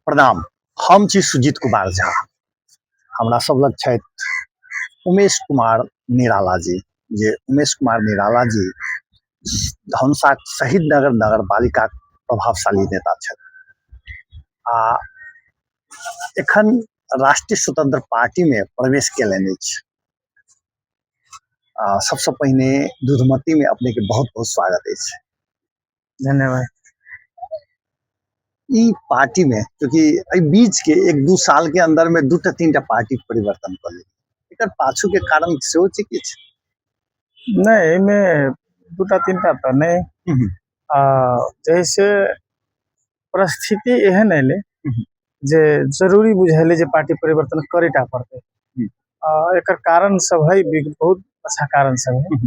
प्रणाम। हम छी सुजीत कुमार झा। हमरा सब लग छथि उमेश कुमार निराला जी, जे उमेश कुमार निराला जी धनुषा शहीद नगर नगर पालिका प्रभावशाली नेता छथि आ एखन राष्ट्रीय स्वतंत्र पार्टी में प्रवेश केलनि अछि। आ सबसँ पहिने दूधमती में अपने के बहुत बहुत स्वागत अछि। धन्यवाद। ई पार्टी में क्योंकि एहि बीच के 1-2 साल के अंदर में 2टा 3टा पार्टी परिवर्तन कऽ लेली, एकर पाछू के कारण सेहो छै किछु? नहि, एहिमे 2टा 3टा तऽ नहि। जैसे परिस्थिति एहन एलै जे जरूरी बुझेलै जे पार्टी परिवर्तन करेटा पड़तै। एकर कारण सब है, बहुत अच्छा कारण सब है।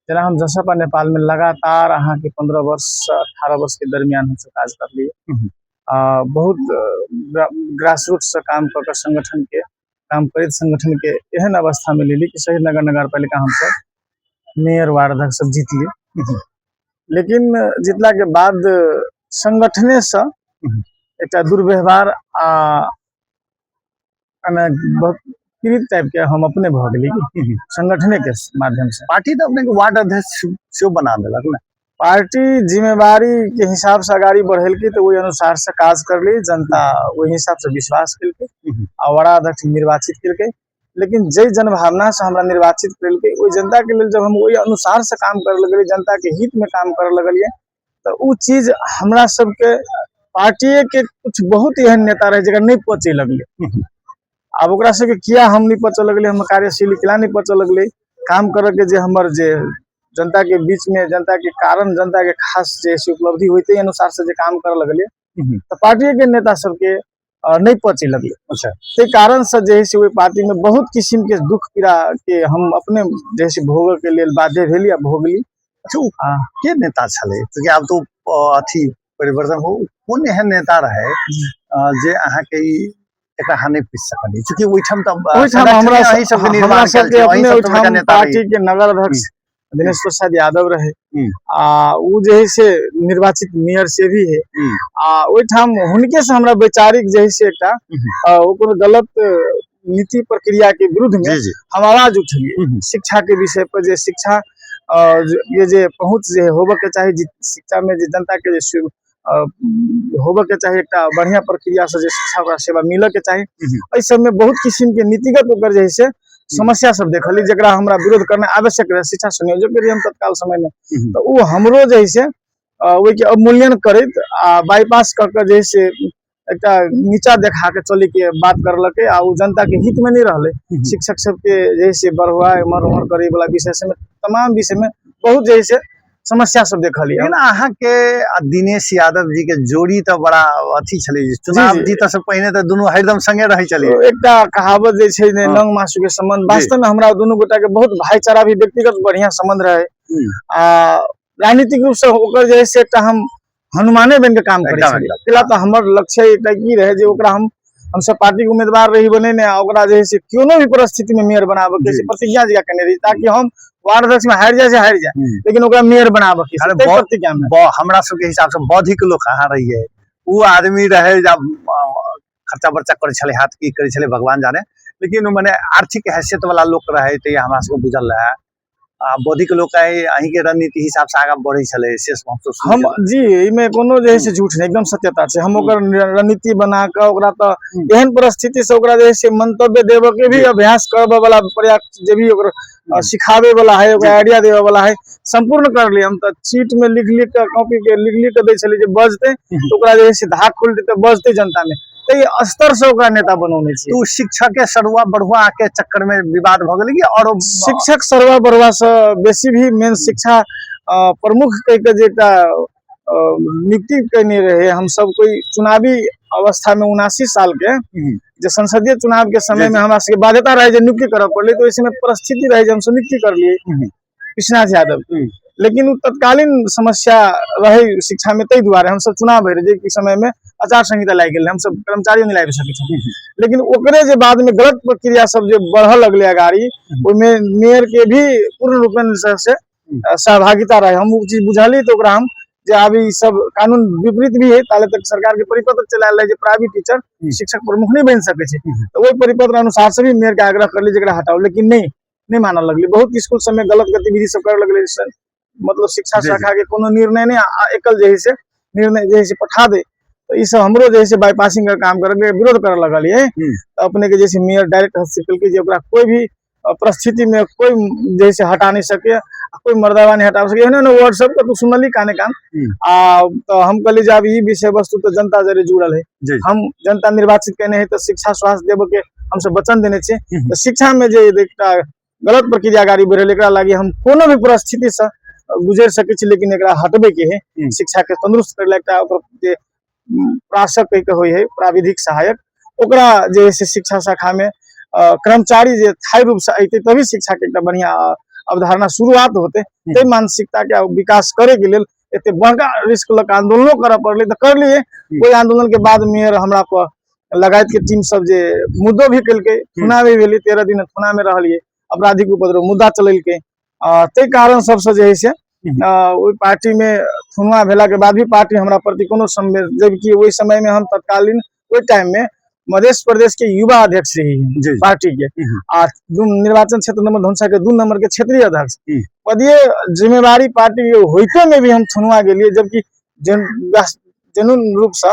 जेना हम जसपा नेपाल में लगातार अहाँके 15 वर्ष से 18 वर्ष के दरमियान हमसब काज करलियै। बहुत ग्रास रूट से काम कऽ के संगठन के काम करैत संगठन के एहन अवस्था में लेली कि शहीद नगर नगर पालिका हमसब मेयर वार्ड अध्यक्ष सब जीतली। लेकिन जीतला के बाद संगठने से एकटा दुर्व्यवहार आ बहुत पीड़ित टाइप के हम अपने भऽ गेली संगठने के माध्यम से। पार्टी तऽ अपने के वार्ड अध्यक्ष सेहो बना देलक ने? पार्टी जिम्मेवारी के हिसाब से अगाड़ी बढ़ेलकै तऽ ओहि अनुसार से काज करली, जनता ओहि हिसाब से विश्वास केलकै आ वार्ड अध्यक्ष निर्वाचित केलकै। लेकिन जाहि जनभावना से हमरा निर्वाचित केलकै ओहि जनता के लेल जब हम ओहि अनुसार से काम करे लगलियै, जनता के हित में काम करे लगलियै, तऽ ओ चीज हमरा सबके पार्टिए के कुछ बहुत एहन नेता रहे जकरा नहि पचे लगलै। आब ओकरा सबके किया हम नहि पचऽ लगलै, हमर कार्यशैली किया नहि पचऽ लगलै, काम करऽ के जे हमर जे जनता के बीच में जनता के कारण जनता के खास जे से उपलब्धि होते अनुसार से जे काम करऽ लगलियै तऽ पार्टिए के नेता सबके नहि पचे लगलै। ताहि कारण से जे है से ओहि पार्टी में बहुत किस्म के दुख पीड़ा के हम अपने जे है से भोगऽ के लेल बाध्य भेली आ भोगली। अच्छा, ओ के नेता छलै? क्योंकि आब तो अथी परिवर्तन हो, कोन एहन नेता रहे जे अहाँके ई एकरा अहाँ नहि पूछि सकलियै? चूँकि ओहिठाम तऽ ओहिठाम संगठने हमरा अहीं सबके हमरा निर्माण कयल सबके छै, अहीं अपने सब तऽ बड़का ओहिठाम नेता रहियै। पार्टी के नगर अध्यक्ष दिनेश प्रसाद यादव रहे आ ओ जे है से निर्वाचित मेयर से भी है आ ओहिठाम हुनके से हमरा वैचारिक जे है से एकटा ओ कोनो गलत नीति प्रक्रिया के विरुद्ध में हम आवाज उठलियै शिक्षा के विषय पर, जे शिक्षा ये जे पहुंच जे होबऽ के चाही, शिक्षा में जे जनता के जे होबऽ के चाही, एकटा बढ़िया प्रक्रिया से जे शिक्षा ओकरा सेवा मिलऽ के चाही, एहि सब में बहुत किस्म के नीतिगत ओकर जे है से समस्या सब देखली जकरा हमरा विरोध करना आवश्यक रहे। शिक्षा संयोजक रही हम तत्काल समय में, तऽ ओ हमरो जे है से ओहिके अवमूल्यन करैत आ बाईपास कऽ के जे है से एकटा नीचा देखा के चले के बात करलकै आ ओ जनता के हित में नहीं रहलै। शिक्षक सबके जे है से बढ़ुआ एम्हर ओम्हर करे वाला विषय सब में तमाम विषय में बहुत जे है से समस्या सब देखलियै। लेकिन अहाँके आ दिनेश यादव जी के जोड़ी तऽ बड़ा अथी छलै जे चुनाव जीतऽ से पहिने तऽ दुनू हरदम संगे रहै छलै। तो एकटा कहावत जे छै ने, नंग मासु के संबंध, वास्तव में हमरा दुनू गोटा के बहुत भाईचारा भी व्यक्तिगत बढ़िया संबंध रहे आ राजनीतिक रूप से ओकर जे है से एकटा हम हनुमाने बन के काम करै छलियै। पहला तऽ हमर लक्ष्य एकटा की रहे जे ओकरा हमसब पार्टी के उम्मीदवार रही बने ने, आ ओकरा जे है से कोनो भी परिस्थिति में मेयर बनाबऽ के से प्रतिज्ञा जगह केने रही, ताकि हम वार्ड अध्यक्ष में हारि जाए से हारि जाए, लेकिन ओकरा मेयर बनाबऽ के छै, ताहि प्रतिज्ञा में। हमरा सबके हिसाब से बौद्धिक लोक अहाँ रहियै, ओ आदमी रहे जब खर्चा बर्चा करै छलै, हाथ की करै छलै भगवान जाने, लेकिन मने आर्थिक हैसियत वाला लोक रहे तऽ हमरा सबके बुझल रहे। आ बौद्धिक लोक अहीं के रणनीति हिसाब से आगाँ बढ़ै छलै, से सब हमसब सुनै हम छलियै। जी, एहिमे कोनो जे है से झूठ नहि, एकदम सत्यता छै। हम ओकर रणनीति बना कऽ ओकरा तऽ एहन परिस्थिति से ओकरा जे है से मंतव्य देबऽ के भी अभ्यास करबऽ वाला प्रयास जे भी ओकर सिखाबे वाला है, ओकरा आइडिया देबऽ वाला है, सम्पूर्ण कर लियै। हम तऽ चीट में लिख लिख कऽ कॉपी के लिख लिख कऽ दै छलियै जे बजतै तऽ ओकरा जे है से धाक खोलतै तऽ बजतै जनता में, ताहि स्तर से ओकरा नेता बनौने छी। तो शिक्षक के सरुआ बढ़ुआ के चक्कर में विवाद भ गेलै कि औरो शिक्षक सरुआ बढ़ुआ से बेसी भी मेन शिक्षा प्रमुख कहि के जे एकटा नियुक्ति केने रहे हम सब कोई चुनावी अवस्था में 79 साल के जे संसदीय चुनाव के समय में हमरा सबके बाध्यता रहे जे नियुक्ति करऽ पड़लै, तो ओहि समय परिस्थिति रहे जे हमसब नियुक्ति करलियै विश्वनाथ यादव, लेकिन ओ तत्कालीन समस्या रहे शिक्षा में, ताहि दुआरे हमसब चुनाव भरि जे कि समय में आचार संहिता लागि गेल, हमसब कर्मचारी नहि लाबि सकै छलियै। लेकिन ओकरे जे बाद में गलत प्रक्रिया सब जे बढ़ऽ लगलै अगाड़ी, ओहिमे मेयर के भी पूर्ण रूपेण से सहभागिता रहे। हम ओ चीज बुझलियै तऽ ओकरा हम जे आब ई सब कानून विपरीत भी है, ताले तक सरकार के परिपत्र चलायल रहे जे प्राइवेट टीचर शिक्षक प्रमुख नहीं बन सके छै। तो ओहि परिपत्र अनुसार से भी मेयर के आग्रह करली जेकरा हटाओ, लेकिन नहीं नहीं मानऽ लगली। बहुत स्कूल सब में गलत गतिविधि सब करे लगले, मतलब शिक्षा शाखा के कोनो निर्णय नहीं एकल जे है से निर्णय जे है से पठा दे, तो ई सब हमरो जे है से बाईपासिंग के काम करे के विरोध करे लगलिए। तो अपने के जैसे मेयर डायरेक्ट हस्तक्षेप केलकै जे ओकरा कोई भी परिस्थिति में कोई जे से हटा नहीं सके, आ कोई मर्दावा नहीं हटा सके, एहने एहने वर्ड सब तो सुनली काने कान। आ तो हम कहली जे आब ई विषय वस्तु तो जनता जरे जुड़ल है, हम जनता निर्वाचित केने है तो शिक्षा स्वास्थ्य देबे के हमसब वचन देने छियै। तो शिक्षा में जे एकटा गलत प्रक्रिया गाड़ी बढ़ेल, एकरा लागी हम कोनो भी परिस्थिति से गुजरि सकै छी, लेकिन एकरा हटबे के है। शिक्षा के तंदुरुस्त करे ला एकटा ओकर जे प्रासक कहि के होइ है, प्राविधिक सहायक, ओकरा जे है से शिक्षा शाखा में कर्मचारी जे स्थायी रूप से अयतै तभी शिक्षा के एकटा बढ़िया अवधारणा शुरुआत होते। ताहि मानसिकता के विकास करे के लेल एते बड़का रिस्क लऽ के आंदोलनो करऽ पड़लै तऽ करलियै। ओहि आंदोलन के बाद मेयर हमरा पर लगायत के टीम सब जे मुद्दो भी केलकै, थुना भी भेलै, 13 दिन थुना में रहलियै, आपराधिक उपद्रव मुद्दा चलेलकै। ताहि कारण सबसँ जे है से ओहि पार्टी में थुनवा भेला के बाद भी पार्टी हमरा प्रति कोनो संवेद, जबकि ओहि समय में हम तत्कालीन ओहि टाइम में मध्य प्रदेश के युवा अध्यक्ष रही पार्टी के, आ निर्वाचन क्षेत्र नंबर धनुषा के 2 नंबर के क्षेत्रीय अध्यक्ष पदीय जिम्मेवारी पार्टी के होते में भी हम थुनवा गेलिए, जबकि जनून रूप से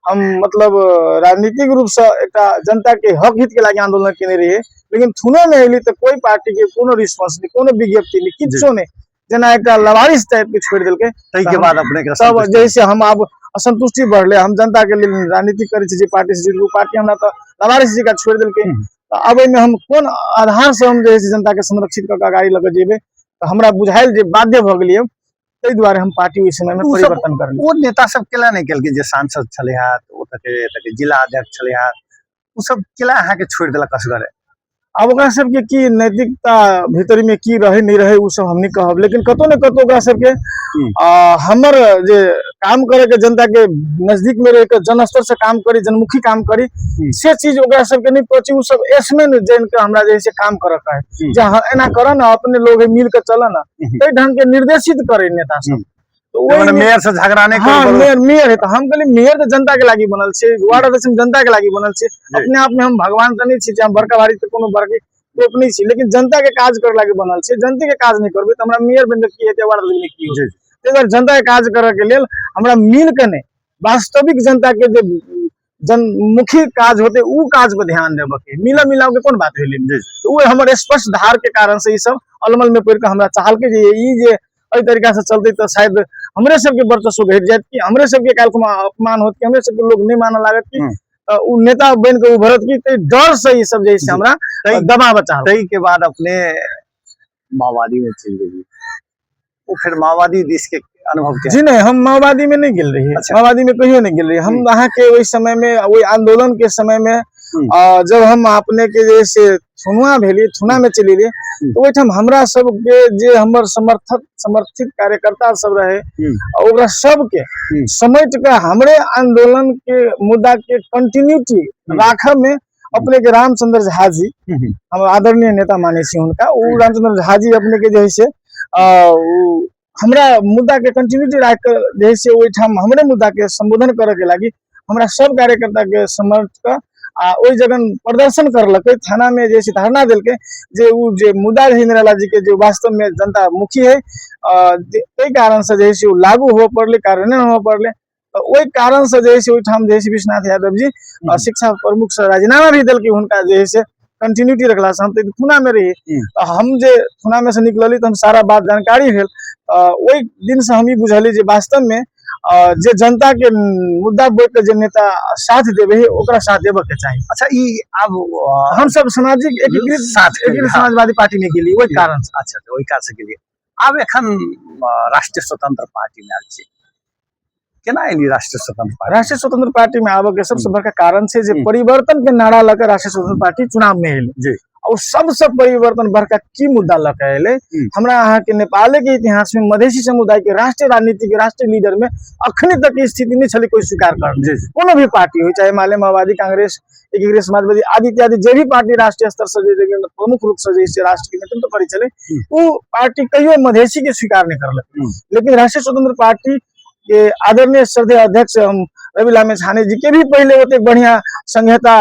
हम मतलब राजनीतिक रूप से एकटा जनता के हक हित के लागी आंदोलन केने रहिए, लेकिन थुनो में एली तो कोई पार्टी के कोनो रिस्पॉन्स नहीं, कोनो विज्ञप्ति नहीं, किछो नहीं, जेना एकटा लवारिस टाइप के छोड़ देलकै। ताहि के बाद अपने के तब जैसे हम आब असंतुष्टि बढ़ले, हम जनता के लेल राजनीति करै छी, जे पार्टी से जुड़लू पार्टी हमरा तऽ लवारिस जी का छोड़ देलकै, तऽ आब एहिमे हम कोन आधार से हम जे है से जनता के संरक्षित कऽ के गाड़ी लऽ के जेबै, तऽ हमरा बुझायल जे बाध्य भऽ गेलियै, ताहि दुआरे हम पार्टी ओहि समय में ओ सब परिवर्तन करलियै। ओ नेता सब केला नहि केलकै जे सांसद छलै हँ, ओतऽ के जिला अध्यक्ष छलै हँ, ओ सब केला अहाँके छोड़ि देलक असगरे? आब ओकरा सबके की नैतिकता भीतर में की रहे नहीं रहे ओ सब हम नहीं कहब, लेकिन कतौ ने कतौ ओकरा सबके हमर जे काम करे के जनता के नजदीक में रह के जनस्तर से काम करी, जनमुखी काम करी, से चीज ओकरा सबके नहीं पहुंची। उ सब एसमे ने जान के हमरा जे से काम करे के है। जे हाँ, एना कर ना, अपने लोग मिल के चल ना, ताहि ढंग के निर्देशित करे नेता सब। तो मने ओहिमे मेयर से झगड़ा नहीं हाँ, करू। मेयर, मेयर है तो हम कहलिए मेयर तो जनता के लागी बनल छै, वार्ड अध्यक्ष जनता के लागी बनल छै। अपने आप में हम भगवान तो नहीं छी जे हम बड़का भारी तो कोनो बड़की टोप नहीं छी, लेकिन जनता के काज करे लागी बनल छै। जनता के काज नहीं करबै तो हमरा मेयर बन के की हेतै, वार्ड अध्यक्ष की होतै? ताहि दुआरे जनता के काज करे के लेल हमरा मिल के नहीं, वास्तविक जनता के जे जनमुखी काज होते उ काज पर ध्यान देबऽ के, मिला मिलाव के कोन बात भेलै? तो उ हमर स्पष्ट धार के कारण से ई सब अलमल में पड़ि के हमरा चाहलकै जे ई जे एहि तरीका से चलते तो शायद हमरे सबके वर्चस्व घटि जायत, कि हमरे सबके काल्हि खुमा अपमान होत, कि हमरे सबके लोग नहीं मानऽ लागत, कि उ नेता बनि के उभरत, कि ताहि डर से ई सब जे से हमरा दबाव चाहल। ताहि के बाद अपने माओवादी में चलि गेलियै, ओ फिर माओवादी दिस के अनुभव के? जी नहीं, हम माओवादी में नहीं गेल रहियै। माओवादी में कहियो नहीं गेल रहियै हम। अहाँके ओहि समय में, ओहि आंदोलन के समय में, जब हम अपने के जे से थुनुआ भेलियै, थुना में चलि एलियै, तऽ ओहिठाम हमरा सबके जे हमर समर्थित कार्यकर्ता सब रहे, आ ओकरा सबके समेट के हमरे आंदोलन के मुद्दा के कंटिन्यूटी राखऽ में अपने के रामचंद्र झा जी, हम आदरणीय नेता मानै छी हुनका, ओ रामचंद्र झा जी अपने के जे है से, उ हमरा मुद्दा के कंटिन्यूटी राखि के जे है से ओहिठाम हमरे मुद्दा के संबोधन करे के लागी हमरा सब कार्यकर्ता के समर्थ के आ ओहि जगह प्रदर्शन करलकै, थाना में जे है धरना देलकै जे उ जे मुद्दा रहे निराला जी के जे वास्तव में जनता मुखी है, ताहि कारण से जे है से उ लागू होबऽ पड़लै, कार्यान्वयन होबऽ पड़लै। तऽ ओहि कारण से जे है से ओहिठाम जे है से विश्वनाथ यादव जी शिक्षा प्रमुख से राजीनामा भी देलकै, हुनका जे है से कंटिन्यूटी रखला से। हम तऽ थुना में रही, तऽ हम जे थुना में से निकलली तऽ हम सारा बात जानकारी भेल। ओहि दिन से हम ई बुझली जे वास्तव में जे जनता के मुद्दा बोल के जे नेता साथ देवे है ओकरा साथ देबऽ के चाही। अच्छा, ई आब हम सब सामाजिक एकीकृत साथ के एकीकृत समाजवादी पार्टी में गेली ओहि कारण से। अच्छा, तऽ ओहि कारण से गेलियै। आब एखन राष्ट्रीय स्वतंत्र पार्टी में आयल छी, केना एली राष्ट्रीय स्वतंत्र पार्टी? राष्ट्रीय स्वतंत्र पार्टी में आबऽ के सबसे बड़का कारण छै जे परिवर्तन के नारा लऽ के राष्ट्रीय स्वतंत्र पार्टी चुनाव में एलै। और सबसे परिवर्तन बड़का की मुद्दा लऽ के एलै? हमरा अहाँ के नेपाल के इतिहास में मधेसी समुदाय के राष्ट्रीय राजनीति के राष्ट्रीय लीडर में अखनी तक की स्थिति नहीं छलै कोई स्वीकार कर। कोनो भी पार्टी हो, चाहे माले माओवादी, कांग्रेस, एकीकृत समाजवादी आदि इत्यादि जे भी पार्टी राष्ट्रीय स्तर से जे प्रमुख रूप से जे राष्ट्र के नेतृत्व करै छलै, उ पार्टी कहियो मधेसी के स्वीकार नहीं करलक। लेकिन राष्ट्रीय स्वतंत्र पार्टी के आदरणीय श्रद्धेय अध्यक्ष हम रवि लामिछाने जी के भी पहिले ओतेक बढ़िया संहिता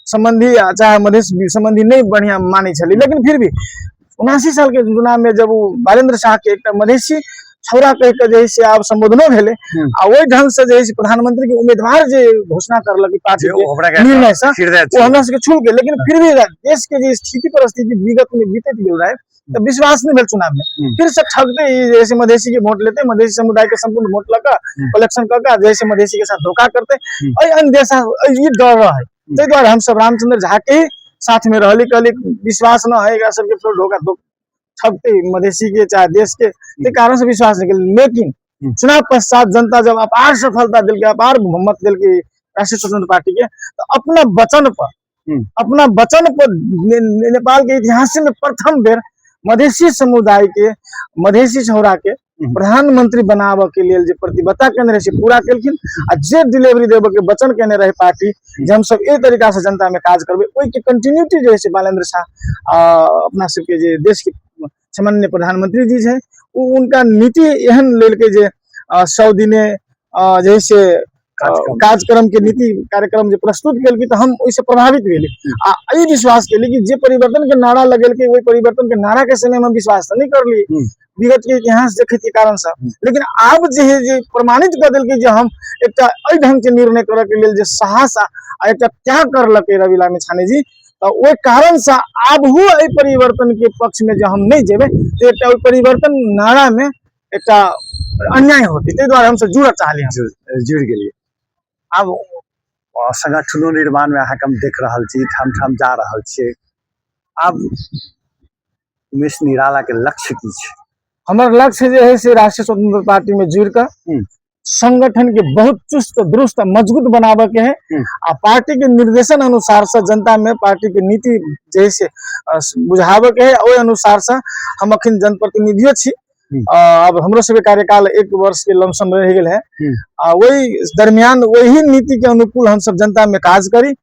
संबंधी चाहे मधेश संबंधी नहीं बढ़िया मानै छलै, लेकिन फिर भी 79 साल के चुनाव में जब ओ बालेंद्र शाह के एकटा मधेशी छौड़ा कहि के जे से आब संबोधनो भेलै आ ओहि ढंग से जे प्रधानमंत्री के उम्मीदवार जे घोषणा करलक पार्टी के निर्णय से, ओ हमरा सबके छू गेल। लेकिन फिर भी देश के जे स्थिति परिस्थिति विगत में बीतैत गेल रहे तऽ विश्वास नहीं भेल चुनाव में, फिर से ठगते जैसे मधेसी के वोट लेते, मधेसी समुदाय के संपूर्ण वोट लऽ कऽ कलेक्शन कऽ कऽ जैसे मधेसी के साथ धोखा करते, एहि अनदेशा ई डर रहे। ताहि दुआरे हमसब रामचंद्र झा के ही साथ में रहली, कहली विश्वास न है एकरा सबके, फेर धोखा ठगते मधेसी के चाहे देश के, ताहि कारण से विश्वास नहीं केली। लेकिन चुनाव पश्चात जनता जब अपार सफलता देलकै, अपार मत देलकै राष्ट्रीय स्वतंत्र पार्टी के, तो अपना वचन पर अपना वचन पर नेपाल के इतिहास में प्रथम बेर मधेसी समुदाय के मधेसी छौड़ा के प्रधानमंत्री बनाबऽ के लेल जे प्रतिबद्धता केने रहे से पूरा केलखिन, आ जे डिलीवरी देबऽ के वचन केने रहे पार्टी जे हमसब एहि तरीका से जनता में काज करबै, ओहि के कंटिन्यूटी जे है से बालेंद्र शाह अपना सबके जे देश के सामान्य प्रधानमंत्री जी छै, ओ उनका नीति एहन लेलकै जे 100 दिने जे है से कार्यक्रम के नीति कार्यक्रम जे प्रस्तुत केलकै तऽ हम ओहिसँ प्रभावित भेली आ ई विश्वास केली कि जे परिवर्तन के नारा लगेलकै ओहि परिवर्तन के नारा के समय में विश्वास तऽ नहि करली विगत के इतिहास देखे के कारण से, लेकिन आब जे है जे प्रमाणित कऽ देलकै जे हम एकटा एहि ढंग के निर्णय करऽ के लेल जे साहस आ एकटा त्याग करलकै रवि लामिछाने जी, तऽ ओहि कारण से आबहु एहि परिवर्तन के पक्ष में जे हम नहि जेबै तऽ एकटा ओहि परिवर्तन नारा में एकटा अन्याय होतै, ताहि दुआरे हमसब जुड़ऽ चाहलियै। जुड़ि गेलियै। आब संगठनो निर्माण में अहाँके हम देख रहल छी, ठाम ठाम जा रहल छियै, आब उमेश निराला के लक्ष्य की छै? हमर लक्ष्य जे है से राष्ट्रीय स्वतंत्र पार्टी में जुड़ कऽ संगठन के बहुत चुस्त दुरुस्त मजबूत बनाबऽ के है आ पार्टी के निर्देशन अनुसार से जनता में पार्टी के नीति जे है से बुझाबऽ के है। ओहि अनुसार से हम अखन जनप्रतिनिधियो छी, अब हमरो सबके कार्यकाल 1 वर्ष के लमसम रहि गेल है, आ वही दरमियान वही नीति के अनुकूल हम सब जनता में काज करी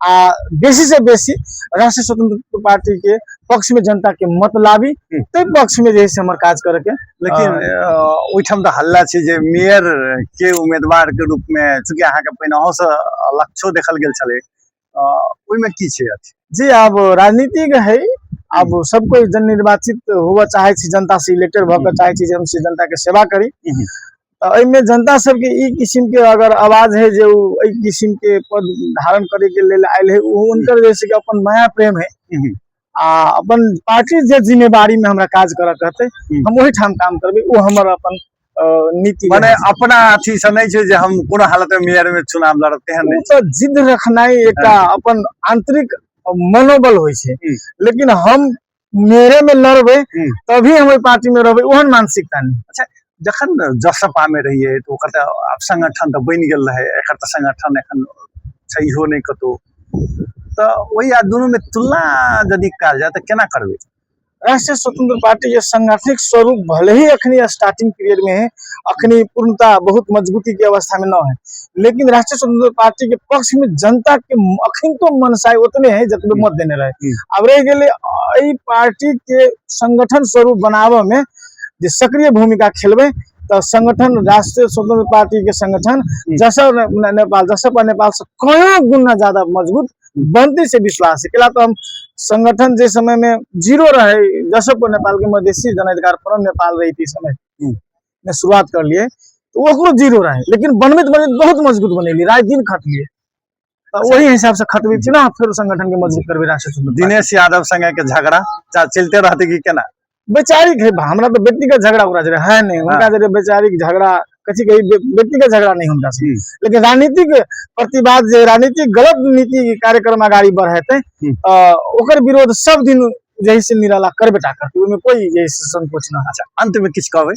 आ बेसी से बेसी राष्ट्रीय स्वतंत्र पार्टी के पक्ष में जनता के मत लाबी, ताहि पक्ष में जे है से हमर काज करे के। लेकिन ओहिठाम तऽ हल्ला छै जे मेयर के उम्मीदवार के रूप में चूंकि अहाँके पहिनहो से लक्ष्यो देखल गेल छलै, ओहिमे की छै अथी? जी आब राजनीतिक है, आब सब कोई जन निर्वाचित हुआ चाहे छी, जनता से इलेक्टेड भऽ के चाहे छी जे हम से जनता के सेवा करी, तऽ एहिमे जनता सबके ई किस्म के अगर आवाज है जे ओ एहि किस्म के पद धारण करे के लेल आयल है, ओ हुनकर जैसे कि अपन माया प्रेम है आ अपन पार्टी जे जिम्मेवारी में हमरा काज करऽ कहतै हम ओहि ठाम काम करबै, ओ हमर अपन नीति। माने अपना अथी से नहि छै जे हम कोनो हालत में मेयर में चुनाव लड़ब, तेहन नहि। ओ तऽ जिद रखनाइ एकटा अपन आंतरिक मनोबल होइ छै, लेकिन हम मेरे में लड़बै तभी हम ओहि पार्टी में रहबै, ओहन मानसिकता नहि। अच्छा, जखन जसपा में रहियै तऽ ओकर तऽ आब संगठन तऽ बनि गेल रहै, एकर तऽ संगठन एखन छैहो नहि कतहु, तऽ ओहि आ दुनू में तुलना यदि कयल जाय तऽ केना करबै? राष्ट्रीय स्वतंत्र पार्टी के सांगठनिक स्वरूप भले ही अखनी स्टार्टिंग पीरियड में है, अखनी पूर्णतः बहुत मजबूती के अवस्था में न है, लेकिन राष्ट्रीय स्वतंत्र पार्टी के पक्ष में जनता के अखन तो मनसाय उतने है जतबे मत देने रहे। अब रह गेलै एहि पार्टी के संगठन स्वरूप बनाबऽ में जे सक्रिय भूमिका खेलबै तऽ संगठन राष्ट्रीय स्वतंत्र पार्टी के संगठन जसर नेपाल जसपा नेपाल से कयो गुना ज्यादा मजबूत बनते से विश्वास है। केला तो हम संगठन जे समय में जीरो रहे जसपा नेपाल के मधेसी जन अधिकार फोरम नेपाल रही थी समय में शुरुआत कर लिए तो ओकरो जीरो रहे, लेकिन बनबैत बनबैत बहुत मजबूत बनेली, रात दिन खटलिए, तऽ ओही हिसाब से खटबै छी ना, फेर संगठन के मजबूत करबै राष्ट्रीय स्वतंत्र पार्टी। दिनेश यादव संगे के झगड़ा चलते रहते कि केना? वैचारिक है, हमरा तो व्यक्तिगत झगड़ा ओकरा जरे है नहीं, हुनका जरे वैचारिक झगड़ा कथी कही, व्यक्तिगत झगड़ा नहीं हुनका से, लेकिन राजनीतिक प्रतिवाद जे राजनीतिक गलत नीति कार्यक्रम अगाड़ी बढ़ेते ओकर विरोध सब दिन जे से निराला करबे टा करते, ओहिमे कोई जे से संकोच ना। अच्छा, अंत में किछु कहबै?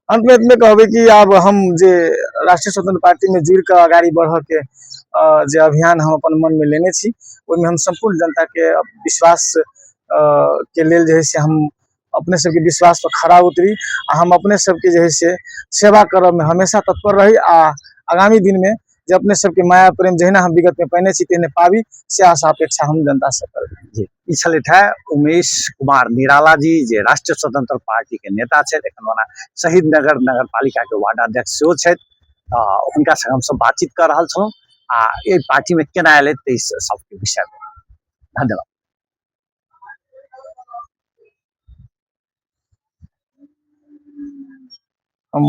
अंत में एतने कहबै कि आब हम जे राष्ट्रीय स्वतंत्र पार्टी में जुड़ कऽ अगाड़ी बढ़ऽ के जे अभियान हम अपन मन में लेने छी, ओहिमे हम सम्पूर्ण जनता के विश्वास के लेल जे है से हम अपने सबके विश्वास पर खरा उतरी आ हम अपने सबके जे है से सेवा करऽ में हमेशा तत्पर रही आ आगामी दिन में जे अपने सबके माया प्रेम जहिना हम विगत में पहिने छी तेहने पाबी, से आशा अपेक्षा हम जनता से करबै। जी, ई छलथि है उमेश कुमार निराला जी, जे राष्ट्रीय स्वतंत्र पार्टी के नेता छथि, एखन ओना शहीद नगर नगर पालिका के वार्ड अध्यक्ष सेहो छथि। तऽ हुनका संग हमसब बातचीत कऽ रहल छलहुँ आ एहि पार्टी में केना एलै ताहि सबके विषय में। धन्यवाद। हम